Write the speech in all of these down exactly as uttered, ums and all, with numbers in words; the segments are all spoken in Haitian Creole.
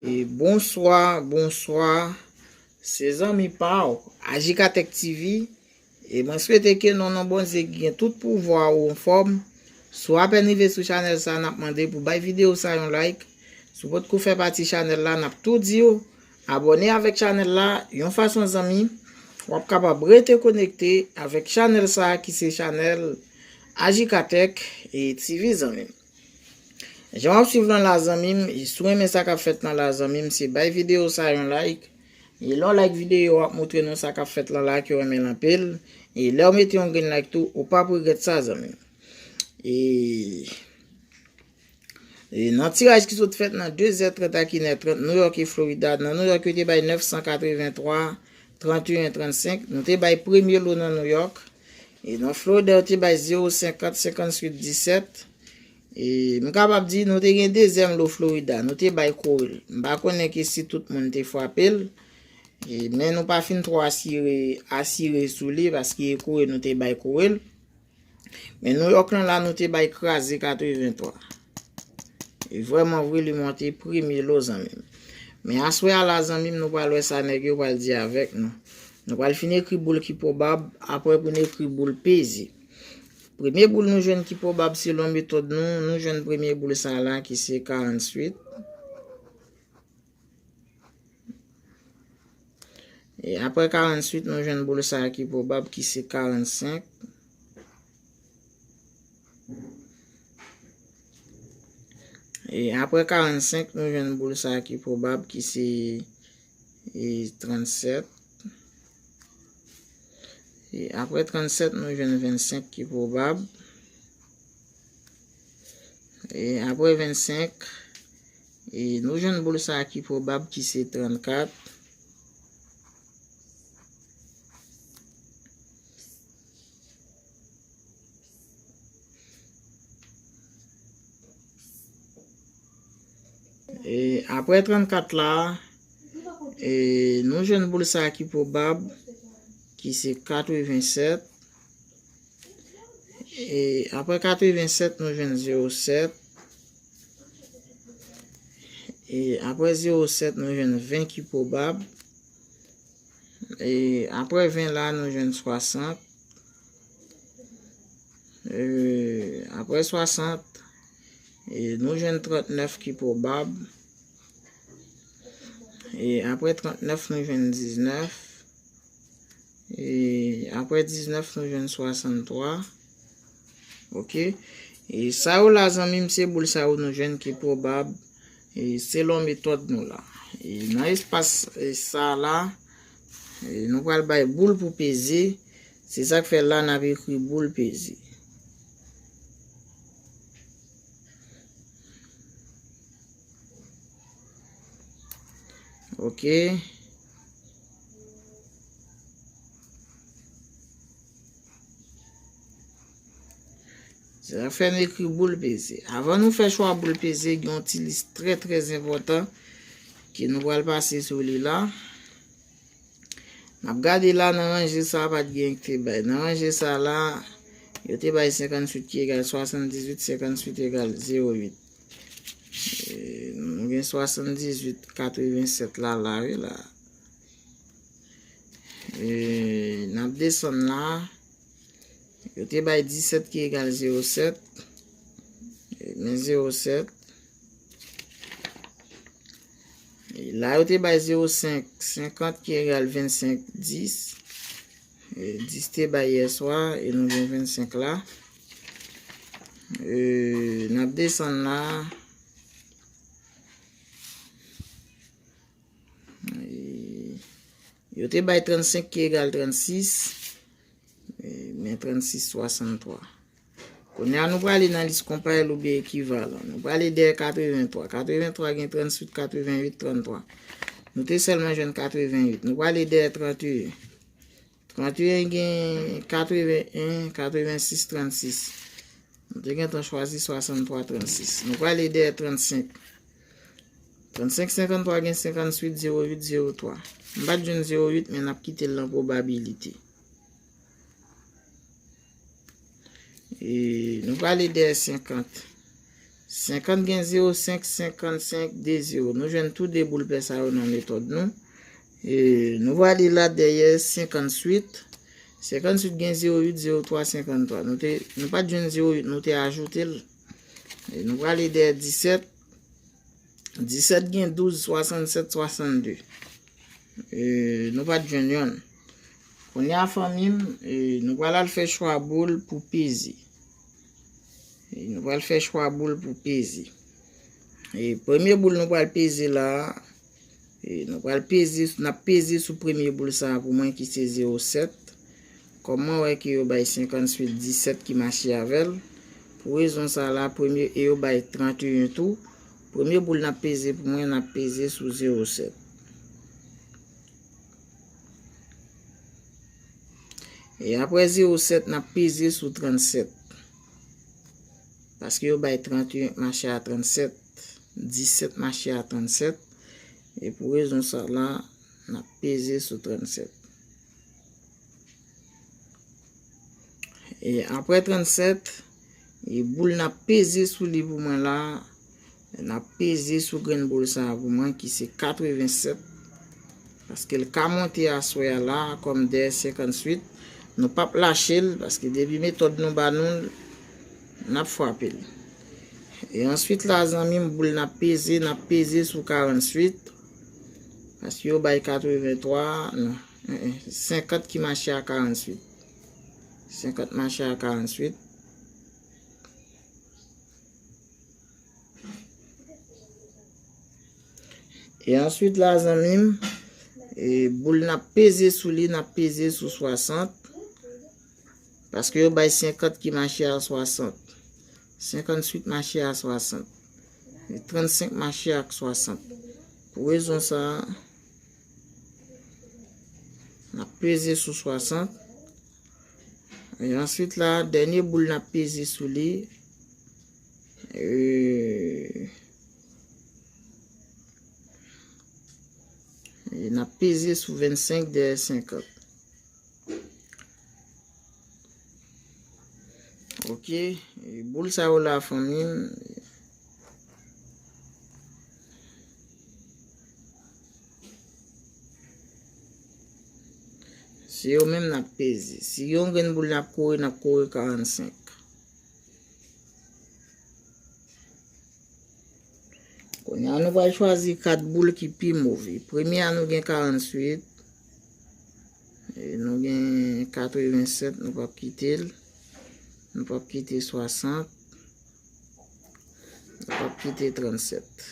E bonswa, bonswa. Se zanmi pa w, Ajikatek T V. E mwen swete ke non nan Bondye ki gen tout pouvwa ou anfòm. Si w apèn rive sou chanèl sa, n ap mande pou bay videyo sa yon like. Si w potko fè pati chanèl la, n ap tou di w abòne avèk chanèl la. Yon fason zanmi, w ap kapab rete konekte avèk chanèl sa ki se chanèl Ajikatek e T V zanmi m. Jan w ap swiv lan la zanmi m, si w renmen sa k ap fèt lan la zanmi m, se bay videyo sa yon like. E lè w like videyo, w ap montre nou sa k ap fèt lan la ke w renmen l anpil. E lè w mete yon grenn like tou, ou p ap regrèt sa zanmi m. E, e nan tiraj ki sot fèt nan de zè trant ak inè trant, New York e Florida, nan New York yo te bay nèf san katreventwa, tranteyen, trannsenk. Nou te bay premye lo nan New York. E nan Florida, yo te bay zewo senkant, senkantuit, disèt. E m kapab di, nou te gen dezyèm lo Florida. Nou te bay Corel. M pa konnen ke si tout moun te frape l. E, men nou pa fin twò asire, asire sou li, paske Corel nou te bay Corel. Men New York lan la, nou te bay kraze katreventwa. E vrèman vre, li monte premye lo zanmi m. Men aswè a la zanmi m, nou pral wè sa nèg yo pral di avèk nou. Nou pral fin ekri boul ki pwobab, apre pou n ekri boul peze. Premye boul nou jwenn ki pwobab selon metòd nou, nou jwenn premye boul sa la ki se karantuit. E apre karantuit, nou jwenn boul sa ki pwobab ki se karannsenk. E apre karannsenk, nou jwenn boul sa ki pwobab ki se, e, trannsèt. E apre trannsèt, nou jwenn vennsenk ki pwobab. E apre vennsenk, e nou jwenn boul sa ki pwobab ki se trannkat. E apre trannkat la, e nou jwenn boul sa ki pwobab, ki se katrevensèt. E apre katrevensèt, nou jwenn zewo sèt. E apre zewo sèt, nou jwenn ven ki pwobab. E apre ven la, nou jwenn swasant. E apre swasant, e nou jwenn trantnèf ki pwobab. E apre trantnèf, nou jwenn diznèf. E apre diznèf, nou jwenn swasanntwa. Oke. E sa yo la, zanmi m, se boul sa yo nou jwenn ki pwobab, e selon metòd nou la. E nan espas, e sa la, e nou pral bay boul pou peze. Se sa k fè la n ap ekri boul peze. Oke. Sa fè n ekri boul peze. Avan nou fè chwa boul peze, gen yon ti lis trè, trè enpòtan ke nou pral pase sou li la. N ap gade la nan ranje sa, pa t gen ki te bay. Nan ranje sa la, yo te bay senkantuit ki egal swasanndizuit, senkantuit egal zewo uit. E, nou gen swasanndizuit katrevensèt la, la, wi, la. E, n ap desann la. Yo te bay disèt ki egal zewo sèt. E, men zewo sèt. E, la, yo te bay zewo senk, senkant ki egal vennsenk, dis. E, dis te bay yèswa, e nou gen vennsenk la. E, n ap desann la. E, yo te bay trannsenk ki egal trannsis, e, men trannsis swasanntwa. Kounye a, nou prale nan lis konparèl oubyen ekivalan. Nou prale dèyè katreventwa. Katreventwa gen tranntuit, katrevenuit, tranntwa. Nou te sèlman jwenn katrevenuit. Nou prale dèyè tranteyen. Tranteyen gen katreven en, katrevensis, trannsis. Nou te gentan chwazi swasanntwa, trannsis. Nou prale dèyè trannsenk. Trannsenk, senkanntwa gen senkantuit, zewo uit, zewo twa. M pa t jwenn zewo uit, men n ap kite l nan pwobabilite. E nou prale dèyè senkant. Senkant gen zewo senk, senkannsenk, de zewo. Nou jwenn tou de boul pè sa yo nan metòd nou. E nou prale la dèyè senkannwit. Senkannwit gen zewo uit, zewo twa, senkanntwa. Nou te, nou pa t jwenn zewo uit, nou te ajoute l. E nou prale dèyè disèt. Disèt gen douz, swasannsèt, swasannde. E nou pa t jwenn yonn. Kounye a, fanmi m, e nou pral al fè chwa boul pou peze. E nou pral fè chwa boul pou peze. E premye boul nou pral peze la a, e nou pral peze, n ap peze sou premye boul sa a pou mwen ki se zewo sèt. Kòm mwen wè ke yo bay senkannwit, disèt ki mache avè l, pou rezon sa a la, premye, e yo bay tranteyen tou, premye boul n ap peze pou mwen, n ap peze sou zewo sèt. E apre zewo sèt, n ap peze sou trannsèt. Paske yo bay tranteyen mache a trannsèt, disèt mache a trannsèt. E pou rezon sa la, n ap peze sou trannsèt. E apre trannsèt, e boul n ap peze sou li pou mwen la, n ap peze sou grenn boul sa a pou mwen ki se katrevensèt. Paske l ka monte aswè a la, kòm dèyè senkannwit. Nou p ap lache l, paske depi metòd nou ba nou l, n ap frape l. E answit la, zanmi m, boul n ap peze, n ap peze sou karannswit. Paske yo bay katreventwa, non, eh, eh, senkant ki mache a karannswit. Senkant mache a karannswit. E answit la, zanmi m, e boul n ap peze sou li, n ap peze sou swasant. Paske yo bay senkant ki mache a swasant. Senkannwit mache a swasant. E trannsenk mache ak swasant. Pou rezon sa a, n ap peze sou swasant. E answit la, dènye boul n ap peze sou li. E, e n ap peze sou vennsenk dèyè senkant. Ok, e boul sa yo la, fanmi m. Se yo menm n ap peze. Si yon grenn boul n ap kore, n ap kore karannsenk. Kounye a, nou pral chwazi kat boul ki pi move. Premye a, nou gen karannswit. E nou gen katrevensèt, nou p ap kite l. Nou p ap kite swasant. Nou p ap kite trannsèt.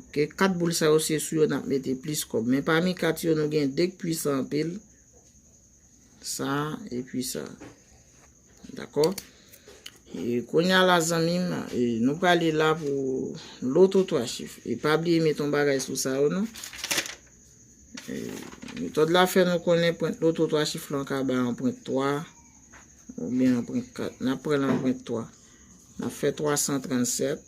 Ok, kat boul sa yo, se sou yo n ap mete plis kòb. Men pami kat yo, nou gen de k pwisan anpil. Sa, epi sa. Dakò? E kounye a la, zanmi m, e nou prale la pou loto twa chif. E pa bliye met yon bagay sou sa yo, non. E metòd la fè nou konnen pwent loto twa chif lan ka bay yon pwent twa oubyen yon pwent kat. N ap pran l an pwent twa. N ap fè twa san trannsèt.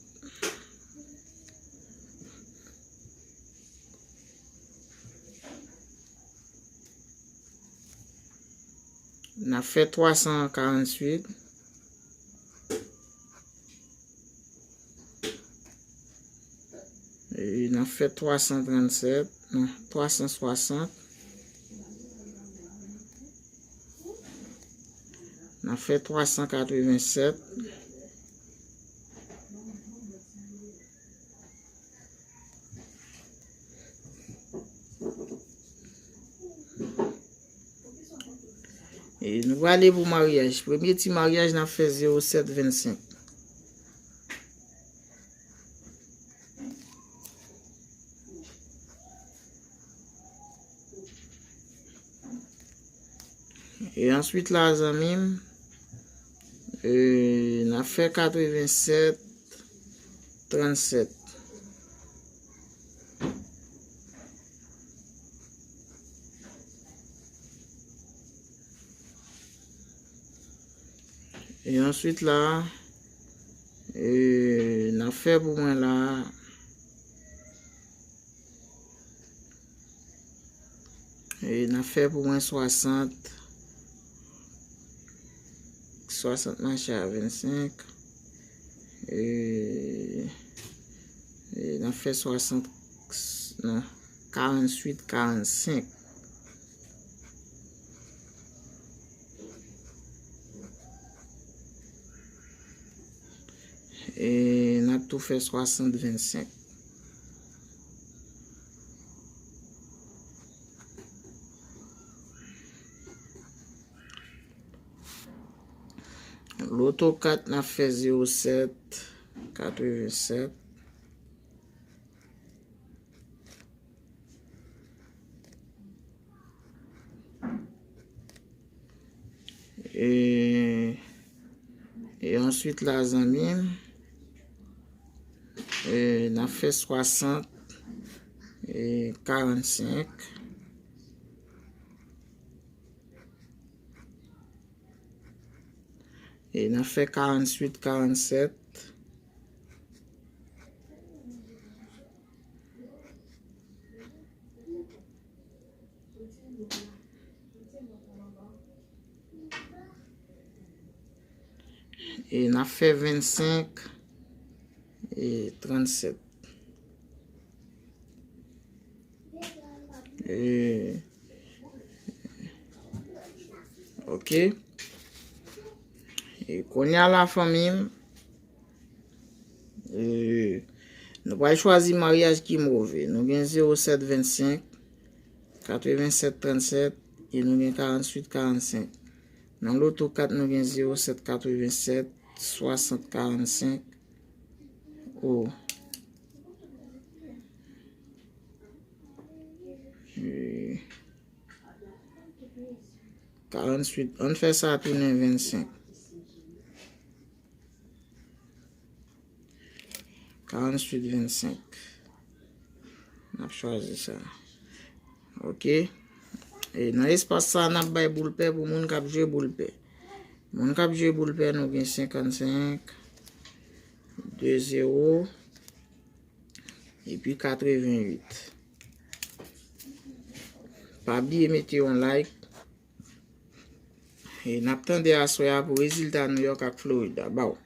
N ap fè twa san karannswit. E n ap fè twa san trannsèt, non, twa san swasant. N ap fè twa san katrevensèt. E nou prale pou maryaj. Premye ti maryaj, n ap fè zewo sèt vennsenk. E answit la, zanmi m, e, n ap fè katrevensèt trannsèt. E answit la, e, n ap fè pou mwen la, e, n ap fè pou mwen swasant, swasant mache a vennsenk. E, e n ap fè swasant, non, karanntuit karannsenk. E n ap tou fè swasant vennsenk. Loto kat, n ap fè zewo sèt, katrevennsèt. E, e answit la, zanmi m, e, n ap fè swasant, e, karannsenk. E n ap fè karanntuit, karannsèt. E n ap fè vennsenk e trannsèt. E, ok. E kounye a la, fanmi m, e, nou pral chwazi maryaj ki move. Nou gen zewo sèt vennsenk, katrevennsèt trannsèt, e nou gen karanntuit karannsenk. Nan loto kat, nou gen zewo sèt katrevennsèt, swasant karannsenk. O. E, karanntuit. Ann fè sa tounen vennsenk. Karanntuit vennsenk. N ap chwazi sa. Ok. E nan espas sa, n ap bay boul pè pou moun k ap jwe boul pè. Moun k ap jwe boul pè, nou gen senkannsenk, de zewo, epi katrevennuit. Pa bliye mete yon like. E n ap tande aswè a pou rezilta New York ak Florida. Baw.